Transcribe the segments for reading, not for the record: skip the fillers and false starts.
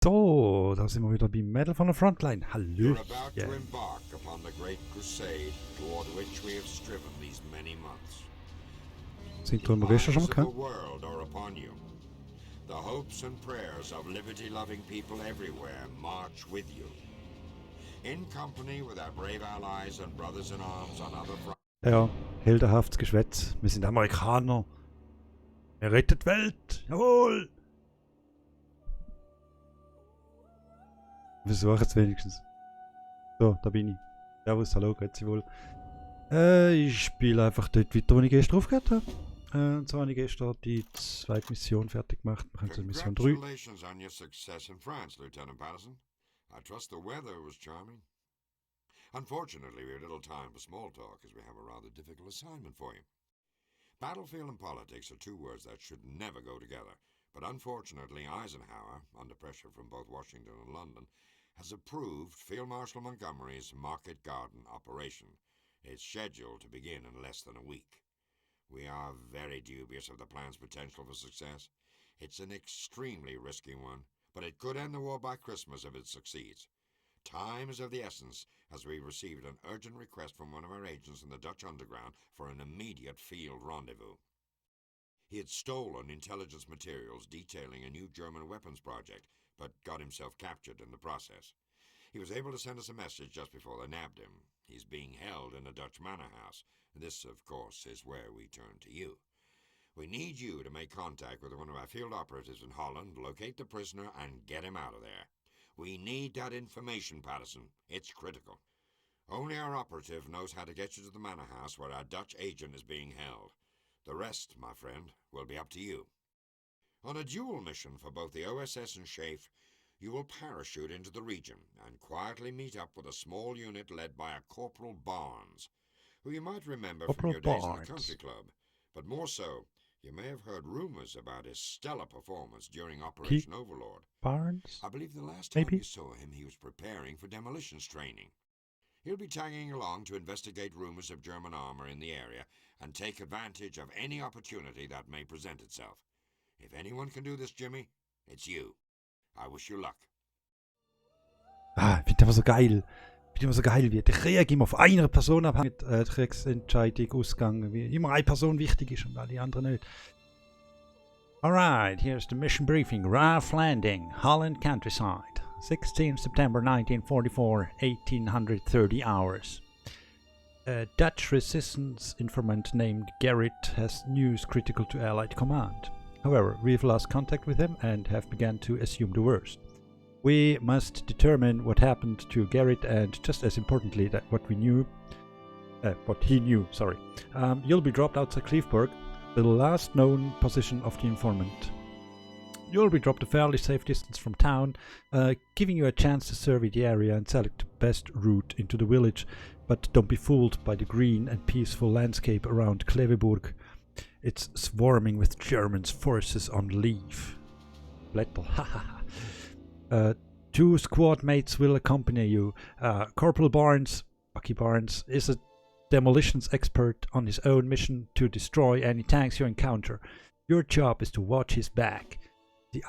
So, da sind wir wieder beim Medal von der Frontline. You're about to Hallöchen. embark upon the great crusade toward which we have striven these many months. Das Intro haben wir gestern schon mal Eyes of the gehabt. world are upon you. The hopes and prayers of liberty-loving people everywhere march with you. In company with our brave allies and brothers in arms on other fronts. Ja, heldenhaftes Geschwätz. Wir sind Amerikaner. Er rettet die Welt. Jawohl. Wir versuchen es wenigstens. So, da bin ich. Servus, hallo, grüezi wohl. Ich spiele einfach dort weiter, wo ich gestern aufgehört habe. Und zwar habe ich gestern die zweite Mission fertig gemacht. Wir können zur Mission 3. Congratulations on your success in France, Lieutenant Patterson. I trust the weather was charming. Unfortunately, we have little time for small talk as we have a rather difficult assignment for you. Battlefield and politics are two words that should never go together, but unfortunately Eisenhower, under pressure from both Washington and London, has approved Field Marshal Montgomery's Market Garden operation. It's scheduled to begin in less than a week. We are very dubious of the plan's potential for success. It's an extremely risky one, but it could end the war by Christmas if it succeeds. Time is of the essence, as we received an urgent request from one of our agents in the Dutch underground for an immediate field rendezvous. He had stolen intelligence materials detailing a new German weapons project, but got himself captured in the process. He was able to send us a message just before they nabbed him. He's being held in a Dutch manor house. This, of course, is where we turn to you. We need you to make contact with one of our field operatives in Holland, locate the prisoner, and get him out of there. We need that information, Patterson. It's critical. Only our operative knows how to get you to the manor house where our Dutch agent is being held. The rest, my friend, will be up to you. On a dual mission for both the OSS and SHAFE, you will parachute into the region and quietly meet up with a small unit led by a Corporal Barnes, who you might remember from your days in the country club. But more so, you may have heard rumors about his stellar performance during Operation Overlord. Barnes? I believe the last time Maybe? you saw him, he was preparing for demolitions training. He'll be tagging along to investigate rumors of German armor in the area and take advantage of any opportunity that may present itself. If anyone can do this, Jimmy, it's you. I wish you luck. Ich finde das so geil. Ich finde immer so geil, wie der Krieg immer von einer Person abhängt, die Kriegsentscheidung, Ausgang, wie immer eine Person wichtig ist und alle anderen nicht. Alright, here's the mission briefing. Rough Landing, Holland countryside. 16 September 1944, 1830 hours. A Dutch resistance informant named Garrett has news critical to Allied command. However, we've lost contact with him and have begun to assume the worst. We must determine what happened to Garrett and, just as importantly, that what he knew. You'll be dropped outside Cleveburg, the last known position of the informant. You'll be dropped a fairly safe distance from town, giving you a chance to survey the area and select the best route into the village, but don't be fooled by the green and peaceful landscape around Kleveburg. It's swarming with Germans' forces on leave. Blättel, hahaha. 2 squad mates will accompany you. Corporal Barnes, Bucky Barnes, is a demolitions expert on his own mission to destroy any tanks you encounter. Your job is to watch his back. The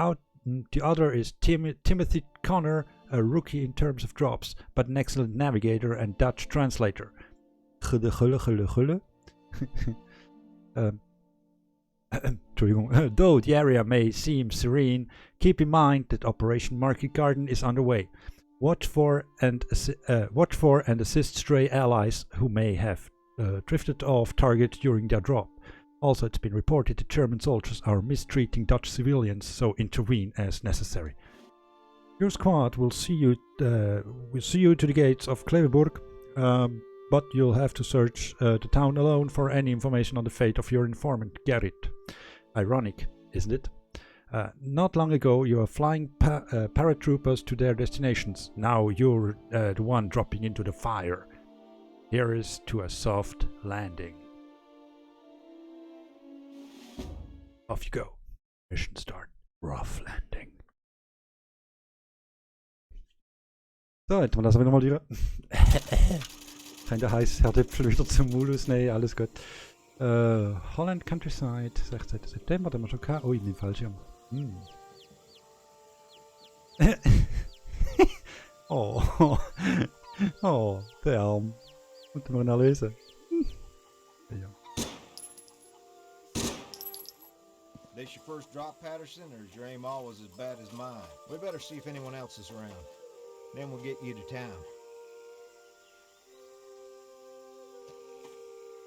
other is Timothy Connor, a rookie in terms of drops, but an excellent navigator and Dutch translator. Though the area may seem serene, keep in mind that Operation Market Garden is underway. Watch for and assist stray allies who may have drifted off target during their drop. Also, it's been reported that German soldiers are mistreating Dutch civilians, so intervene as necessary. Your squad will see you to the gates of Kleveburg, but you'll have to search the town alone for any information on the fate of your informant, Garrett. Ironic, isn't it? Not long ago, you were flying paratroopers to their destinations. Now you're the one dropping into the fire. Here is to a soft landing. Off you go. Mission start. Rough Landing. So, hätten wir das aber nochmal wieder. Kann der heiße Herdäpfel wieder zum Maul ausnehmen, alles gut. Holland Countryside, 16. September, den haben wir schon gehabt. Oh, ich bin falsch. Oh. Oh, der Arm. Müssen wir ihn erlösen. Ja. This your first drop, Patterson, or is your aim always as bad as mine? We better see if anyone else is around. Then we'll get you to town.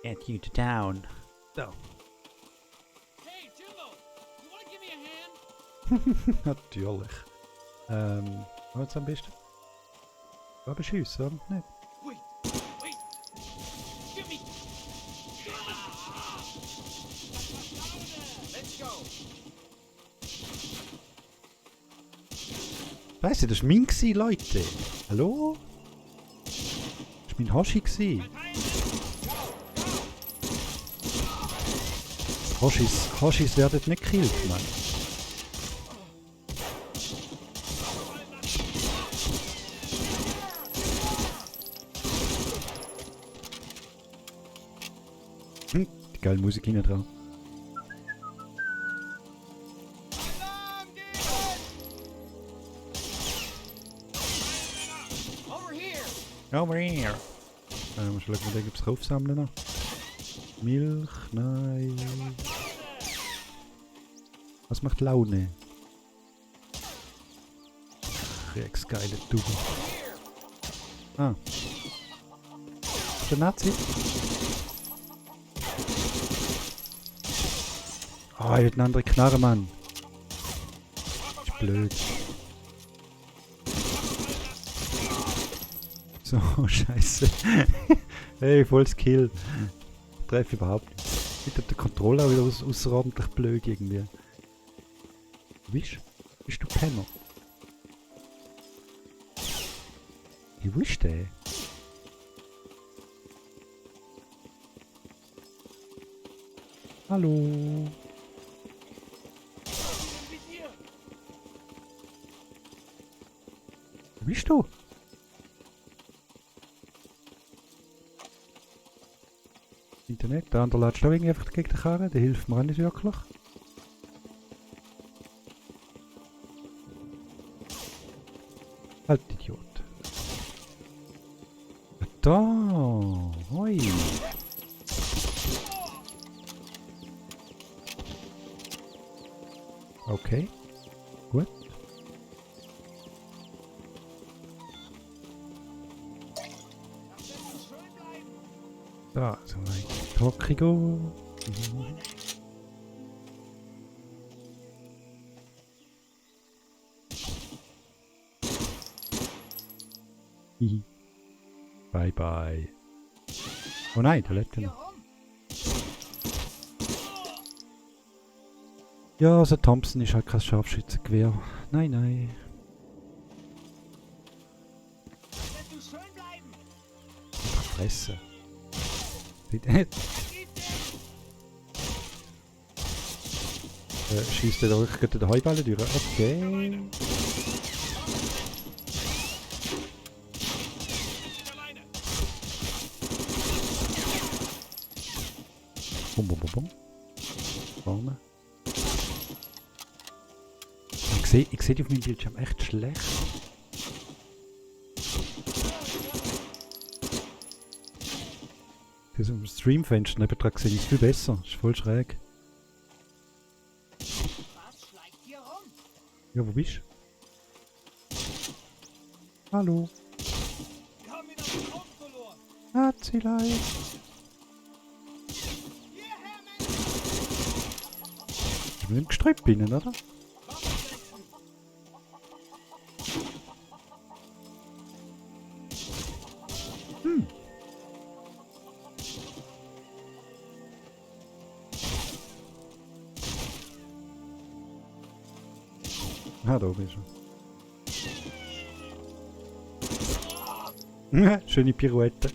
Get you to town. So. Hey, Jimbo, you want to give me a hand? Natürlich. Was am besten? Aber schiessen, oder? Nicht? Wait, wait. Give me. Let's go. Weißt du, das war mein gsi, Leute. Hallo? Das war mein Hoshi gsi. Hoshis werden nicht gekillt, Mann. Die geile Musik hinten dran. Over here. Over here. Muss ich schauen, ob ich es aufsammeln noch. Milch, nein. Was macht Laune? Geile Tube. Ah. Ist der Nazi? Oh, ich will eine andere Knarre, Mann. Ist blöd. So, scheiße. Hey, volles Kill. Treffe überhaupt nicht. Wieder der Controller wieder außerordentlich blöd irgendwie. Bist du Penner? Wo ist der? Hallo? Wo bist du? Internet, der andere lädt irgendwie einfach gegen den Karren, der hilft mir auch nicht wirklich. Halt, Idiot. Da, hoi. Okay, gut. Da, so weit. Tokigo. Bye bye. Oh nein, der lebt noch. Ja, also Thompson ist halt kein Scharfschützengewehr. Nein, nein. Fresse. Bitte. Schießt er da wirklich den Heuballen durch? Okay. Bum, bum, bum, bum. Vorne. Ich sehe die auf meinem Bildschirm echt schlecht. Das ist im Streamfenster nebendran sehe ich es viel besser. Ist voll schräg. Ja, wo bist du? Hallo. Wir haben ihn aus den Augen verloren. Nazilei. Ich bin im Gestrüpp innen, oder? Ah, da oben ist er. Schöne Pirouette.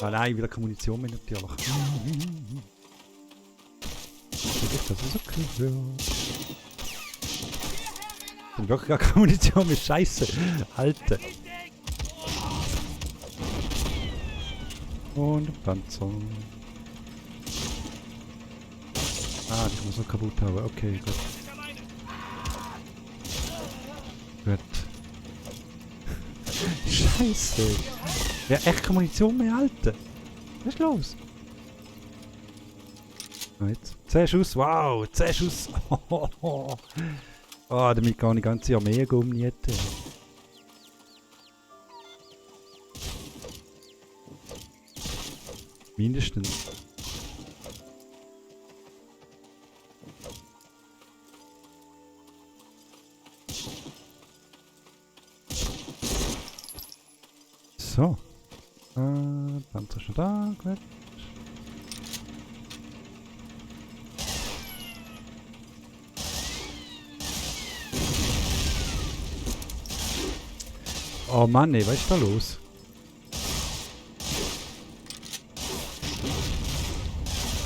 Ah nein, wieder keine Munition mehr natürlich. Das ist okay. Ja. Und wirklich gar keine Munition mehr. Scheiße. Alter. Und Panzer. Ah, die muss noch kaputt hauen. Okay, gut. Gut. Scheiße. Ja, echt keine Munition mehr, Alter. Was ist los? Ah, jetzt. 10 Schuss, wow, 10 Schuss. Ah, damit kann ich die ganze Armee umnieten. Mindestens. So. Panzer schon da, gut. Oh Mann, ey, was ist da los?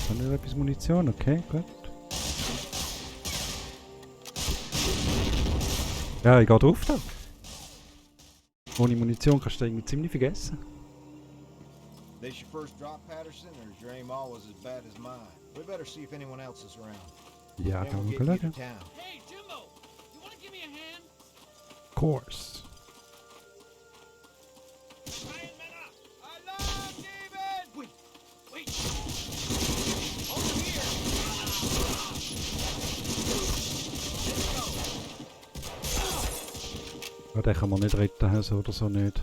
Haben wir etwas Munition? Okay, gut. Ja, ich gehe drauf da. Ohne Munition kannst du irgendwie ziemlich vergessen. This your first drop, Patterson, or is your aim always as bad as mine? We better see if anyone else is around. Ja, Then kann we'll man get you to schauen. town. Hey, Jimbo, you want to give me a hand? Course. Ryan, men up! Alarm, David! Wait, wait! Over here! Ja, den kann man nicht retten, so oder so nicht.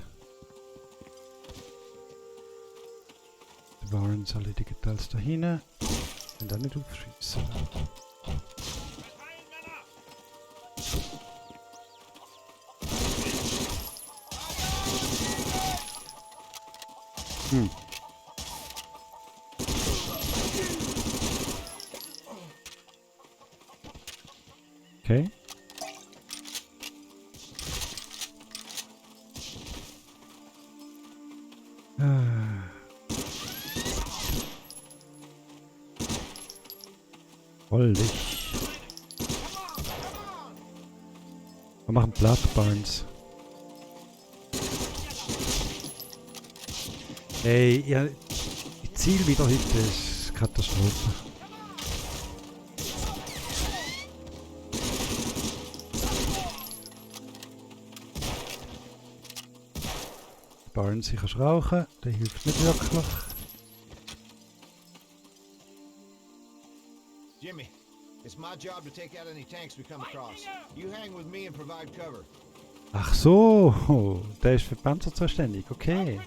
Die Warrens erledigen alles da hinten. Und dann nicht aufschießen. Ryan, men up! Hm. Okay. Voll dich. Wir machen Bloodburns. Ey, ja, ich ziel wieder heute, das ist Katastrophe. Barnes, ich kann rauchen, der hilft nicht wirklich. Jimmy, it's my job to take out any tanks we come across. You hang with me and provide cover. Ach so, der ist für Panzer zuständig, okay.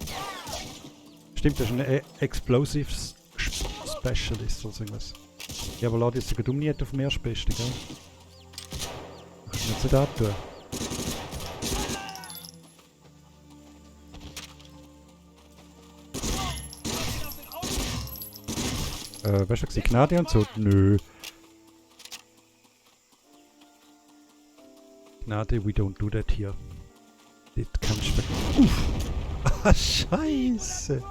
Stimmt, das ist ein Explosives Specialist oder so irgendwas. Ja, aber Leute, ist sogar dumm nicht auf dem Erstbesten, gell? Ich kann jetzt nicht antun. Was war das? Gnade und so? Nö. Gnade, we don't do that here. Das kannst du... Uff! Ah, Scheiße!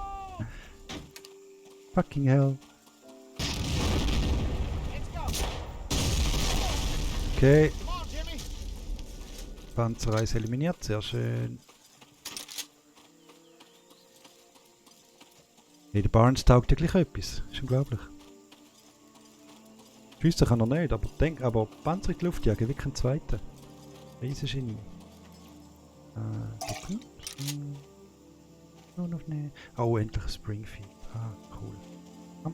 Fucking hell. Okay. Panzerreis eliminiert, sehr schön. Hey, der Barnes taugt ja gleich etwas. Ist unglaublich. Schiessen kann er nicht, aber Panzer in die Luft jagen, wirklich ein zweiter. Riesen Genie. Gucken. Nur noch ne. Oh, endlich ein Springfield. Ah, cool. Komm.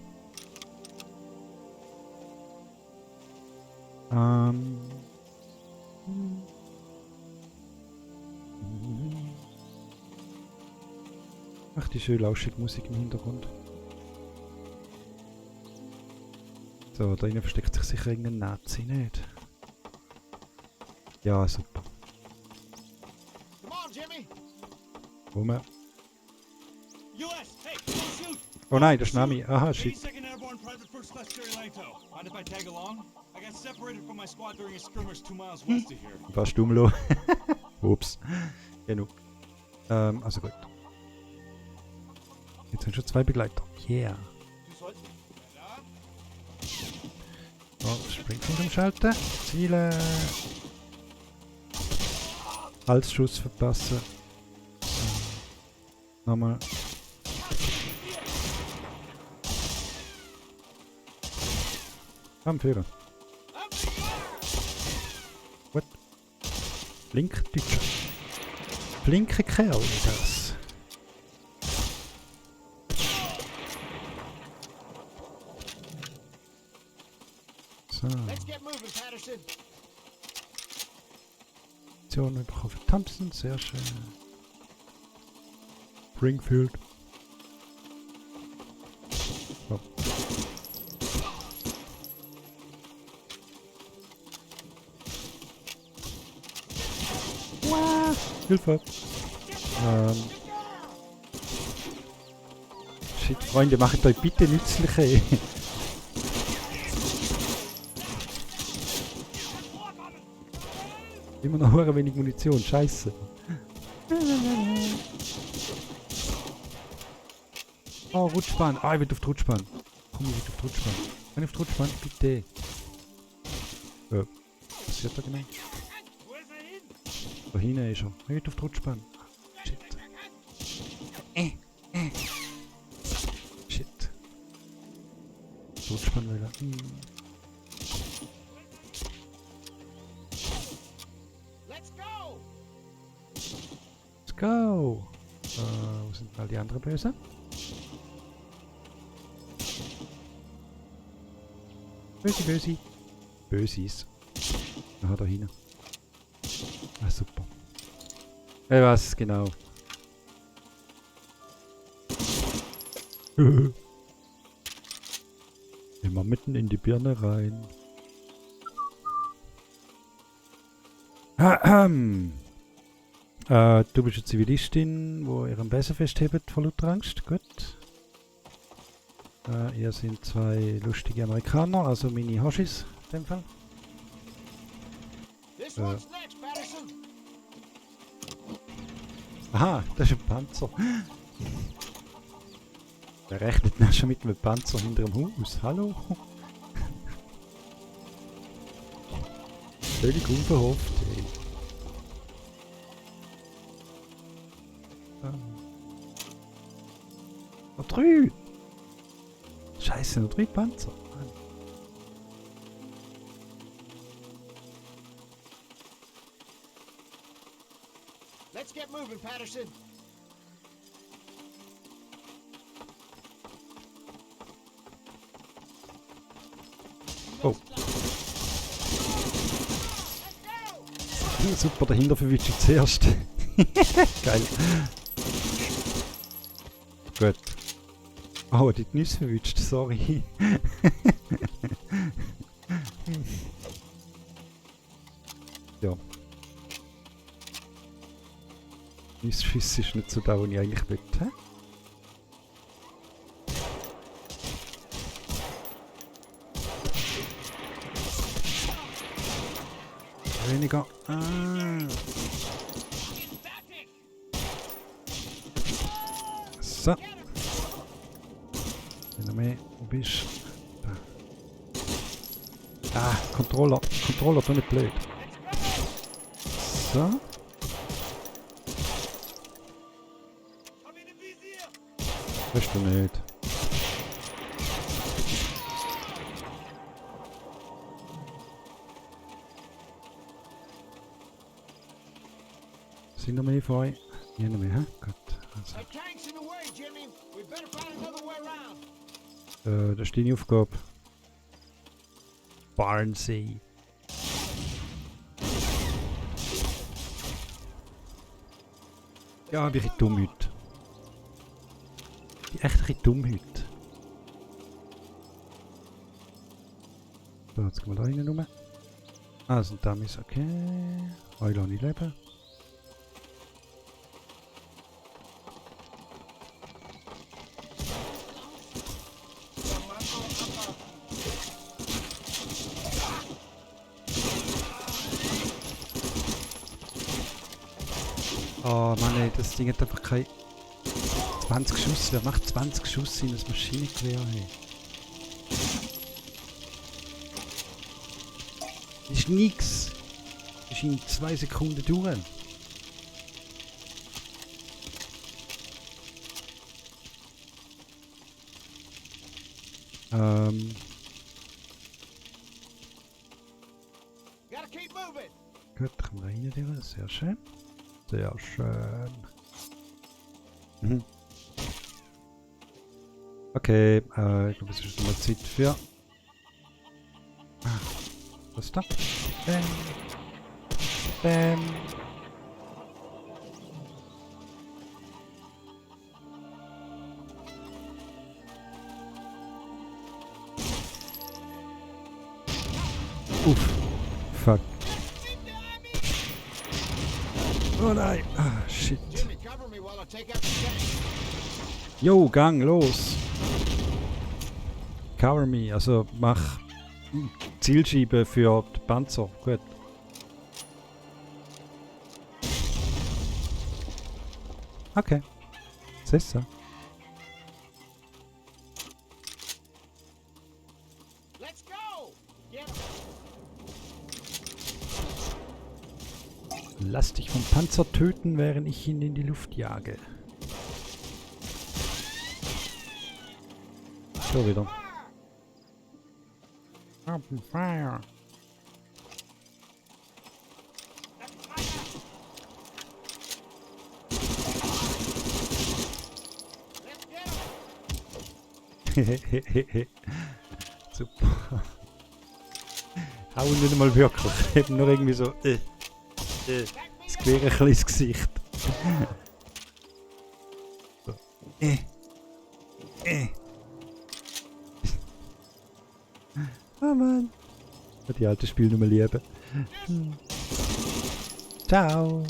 Ach, die schöne lauschige Musik im Hintergrund. So, da innen versteckt sich sicher irgendein Nazi, nicht? Ja, super. Come on, Jimmy! Rum. US, hey, don't shoot! Oh nein, das ist Nami. Aha, shit. 82nd Airborne Private First Class Jerry Lanto. Mind if I tag along? I got separated from my squad during a skirmish 2 miles west of here. Fast dumm. Ups. Genug. Also gut. Jetzt sind schon 2 Begleiter. Yeah. So, Springfield umschalten. Zielen. Halsschuss verpassen. Nochmal. Am Führer. What? Flink Deutscher. Flinke Kerl ist das. So. Let's get moving, Patterson. Optionen bekommen für Thompson, sehr schön. Springfield. So. Hilfe! Shit, Freunde, macht euch bitte nützliche. Immer noch hure wenig Munition, scheiße. Oh, Rutschbahn. Ah, ich will auf die Rutschbahn. Komm, ich will auf die Rutschbahn. Kann ich auf die Rutschbahn? Bitte. Was passiert da genau? Da hinten ist er. Ich will auf die Rutschbahn. Shit. Shit. Die Rutschbahn will er. Let's go! Wo sind all die anderen Böse? Böse, böse. Bösis. Aha, da hinten. Ah, super. Ich weiß es genau. Immer mitten in die Birne rein. Du bist eine Zivilistin, wo ihren Besen festhebt vor lauter Angst. Gut. Ihr sind zwei lustige Amerikaner, also Mini-Hoshis in dem Fall. Aha, das ist ein Panzer. Wer rechnet denn schon mit einem Panzer hinter dem Haus? Hallo? Völlig unverhofft, ey. Noch 3! Scheiße, noch 3 Panzer. Mann. Let's get moving, Patterson. Oh. Super, dahinter verwischt ich zuerst. Geil. Gut. Oh, die Nüsse verwischt, sorry. Ja. Nüssschiss ist nicht so da, wo ich eigentlich will. Hä? Weniger. So. Noch mehr. Wo bist du? Da. Ah, Controller. Controller, du nicht blöd. So. Weißt du nicht. Sind noch mehr von euch? Hier noch mehr, hä? Gut. Also. Das ist deine Aufgabe. Barnsey. Ja, bin ich dumm heute. Ich bin echt ein bisschen dumm heute. So, jetzt gehen wir da rein rum. Ah, das sind Dummies, okay. Euch lasse ich leben. Oh Mann ey, das Ding hat einfach keine 20 Schuss. Wer macht 20 Schuss in das Maschinengewehr? Hey? Das ist nix. Das ist in 2 Sekunden durch. Gotta keep moving. Gut, können wir rein durch. Sehr schön. Sehr schön. Mhm. Okay, ich glaube, es ist mal Zeit für... Was ist da? Bam. Bam. Uff. Fuck. Oh nein. Ah, shit. Jimmy, cover me while I take out the tank. Jo, Gang, los. Cover me, also mach Zielscheibe für die Panzer. Gut. Okay. Das ist so. Let's go. Get Lass dich vom Panzer töten, während ich ihn in die Luft jage. So wieder. Open fire. Super. Hauen nicht mal wirklich. Eben nur irgendwie so. Das quere ein bisschen ins Gesicht. So. Oh Mann. Die alte Spielnummer lieben. Ciao.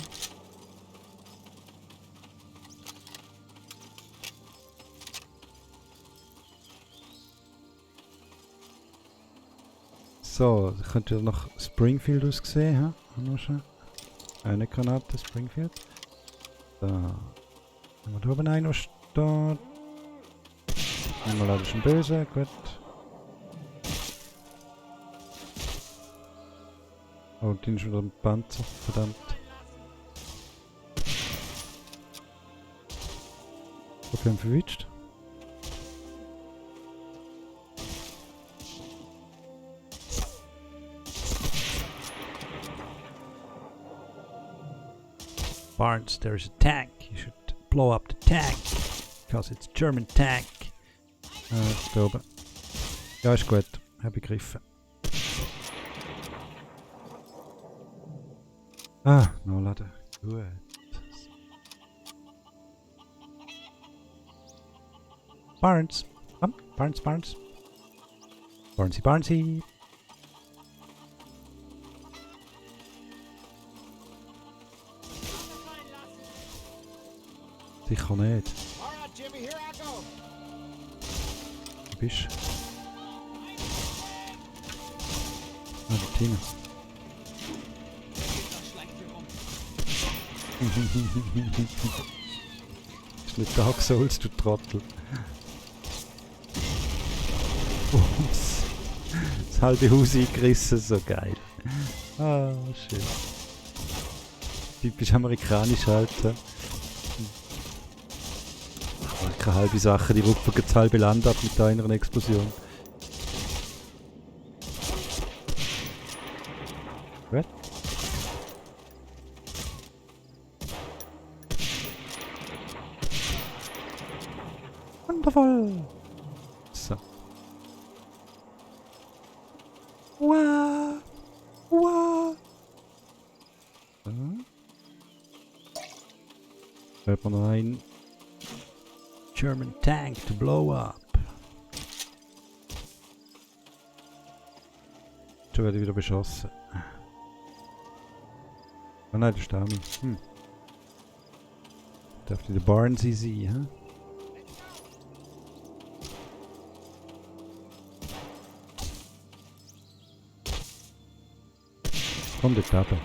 So, das könnte nach Springfield aussehen, ha? Noch schon. Eine Granate, Springfield. Da. Haben wir da oben einen, der steht. Einmal das ist ein Böse, gut. Oh, den ist wieder ein Panzer, verdammt. Okay, haben verwitscht. Barnes, there is a tank. You should blow up the tank. Because it's German tank. Da oben. Ja, ist gut. Hab ich begriffen. Ah, noch laden. Gut. Barnes. Komm, Barnes. Barnesy. Sicher nicht. All right, Jimmy, here I go. Du bist. Ah, der Tina. Ist nicht Dark Souls, du Trottel. Das halbe Haus eingerissen, so geil. Ah, schön. Typisch amerikanisch halt. Keine halbe Sache, die rupfen das halbe Land ab mit einer Explosion. Gut. Wundervoll! So. Wow! Wow! Hört man noch ein German tank to blow up. Schon werde ich wieder beschossen. Oh nein, das ist Dami. Dürfte der Barnesy sein, hä? Komm, der Tabbe.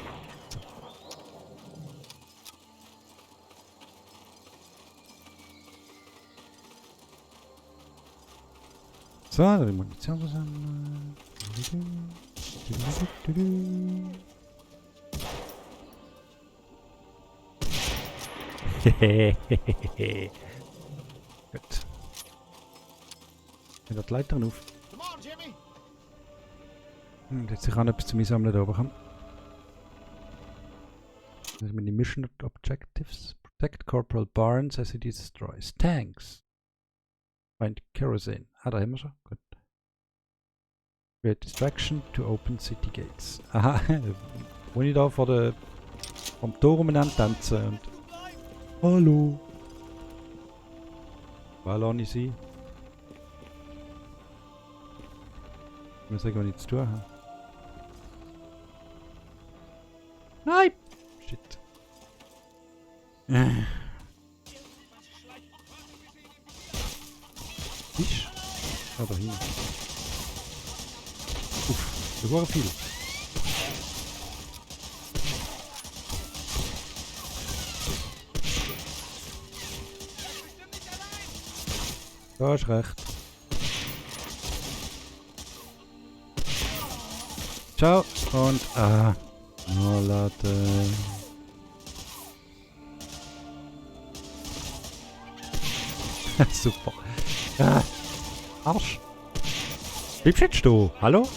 So, da die Munition zusammen. Hehehehe. Gut. Geht die Leiter auf. Come on, Jimmy. Jetzt ich kann etwas zu mir sammeln da oben. Komm. Das sind die Mission Objectives. Protect Corporal Barnes as he destroys tanks. Find kerosene. Ah, da haben wir schon. Gut. Create distraction to open city gates. Aha, wo ich da vom Tor umeinander tanzen und... Hallo! Was lasse ich sie? Ich muss sagen, was ich zu tun habe. Nein! Shit. Fisch? Ah, da hin. Uff, das war viel. Da ist recht. Ciao und oh, Leute. Super. Arsch. Bleibst jetzt du? Hallo?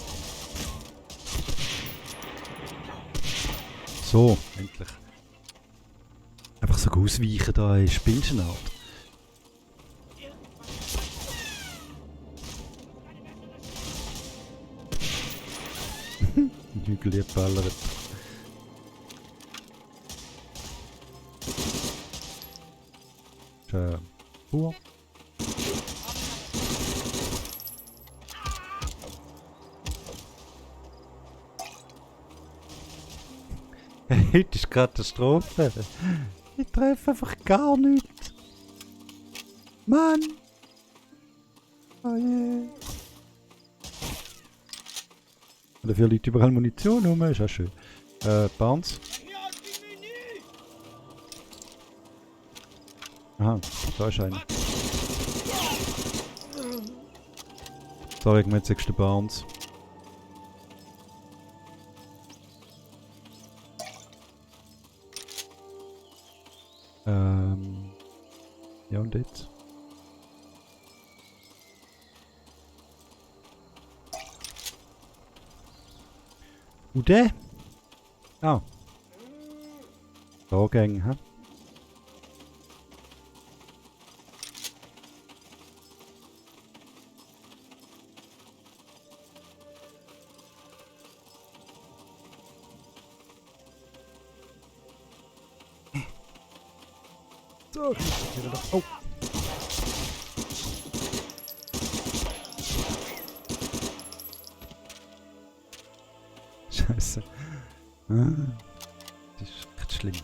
So, endlich. Einfach so ausweichen da in Spinnenart. Hügel geballert. Pur. Heute ist Katastrophe. Ich treffe einfach gar nichts. Mann! Oh je. Dafür liegt überall Munition rum, ist auch schön. Barnes. Aha, da ist einer. Sorry, ich jetzt der Barnes. Ja und jetzt? Und der? Ah. Da gehen, hä? So, oh. Scheiße. Das ist echt schlimm.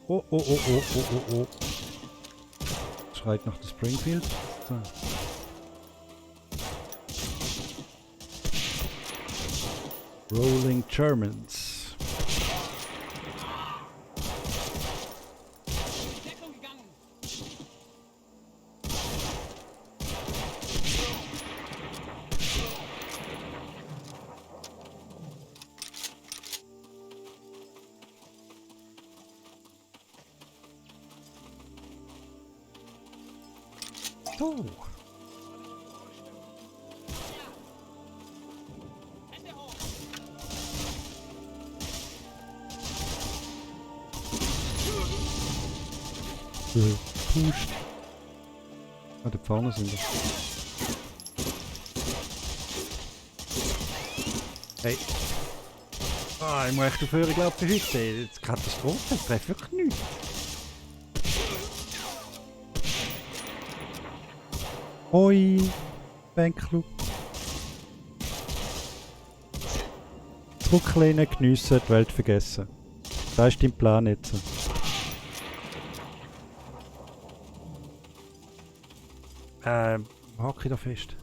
Oh. Schreit nach der Springfield. So. Rolling Germans. So. Pusht. Ah, die Pfanne sind da. Hey. Ah, ich muss echt aufhören, glaube ich, für heute. Das ist Katastrophe, ich treffe wirklich nichts. Hoi, Bänkclub. Zurücklehnen, geniessen, die Welt vergessen. Das ist dein Plan jetzt. Hake ich da fest?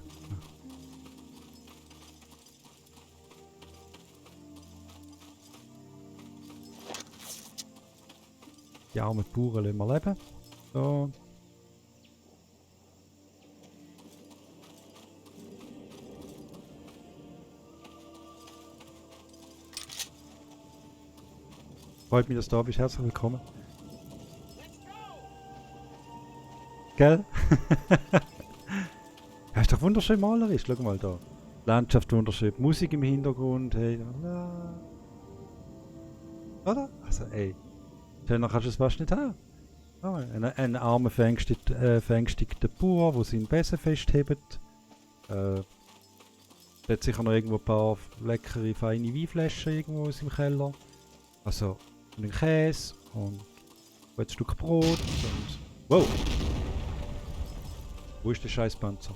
Die armen Bauern lassen wir leben. So. Freut mich, dass du da bist. Herzlich willkommen. Gell? Ja, ist doch wunderschön malerisch. Schau mal da. Landschaft wunderschön. Musik im Hintergrund. Hey. Oder? Also ey. Schöner kannst du es fast nicht haben. Oh, ein armer verängstigter Bauer, der seinen Besen festhebt. Hat sicher noch irgendwo ein paar leckere, feine Weinflaschen irgendwo aus dem Keller. Also, und einen Käse und ein Stück Brot und... Wow! Wo ist der scheiß Panzer?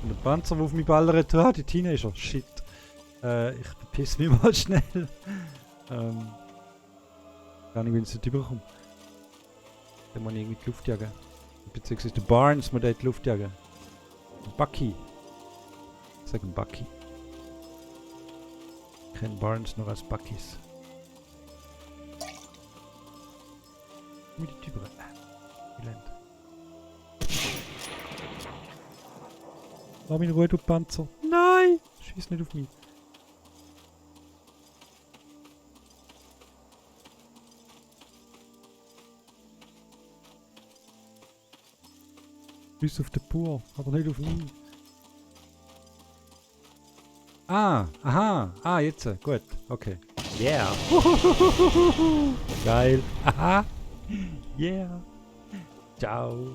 Und der Panzer, der auf mich ballert, die Teenager. Shit. Ich verpiss mich mal schnell. Gar nicht, wenn ich es nicht überkomme. Dann muss ich irgendwie die Luft jagen. Beziehungsweise der Barnes muss die Luft jagen. Bucky. Ich sage Bucky. Ich kenne Barnes noch als Buckys. Mit die Typen. Elend. Lass mich in Ruhe, du Panzer. Nein! Schieß nicht auf mich. Schieß auf den Bauer, aber nicht auf mich. Ah, aha. Ah, jetzt. Gut, okay. Yeah. Geil. Aha. Yeah. Ciao.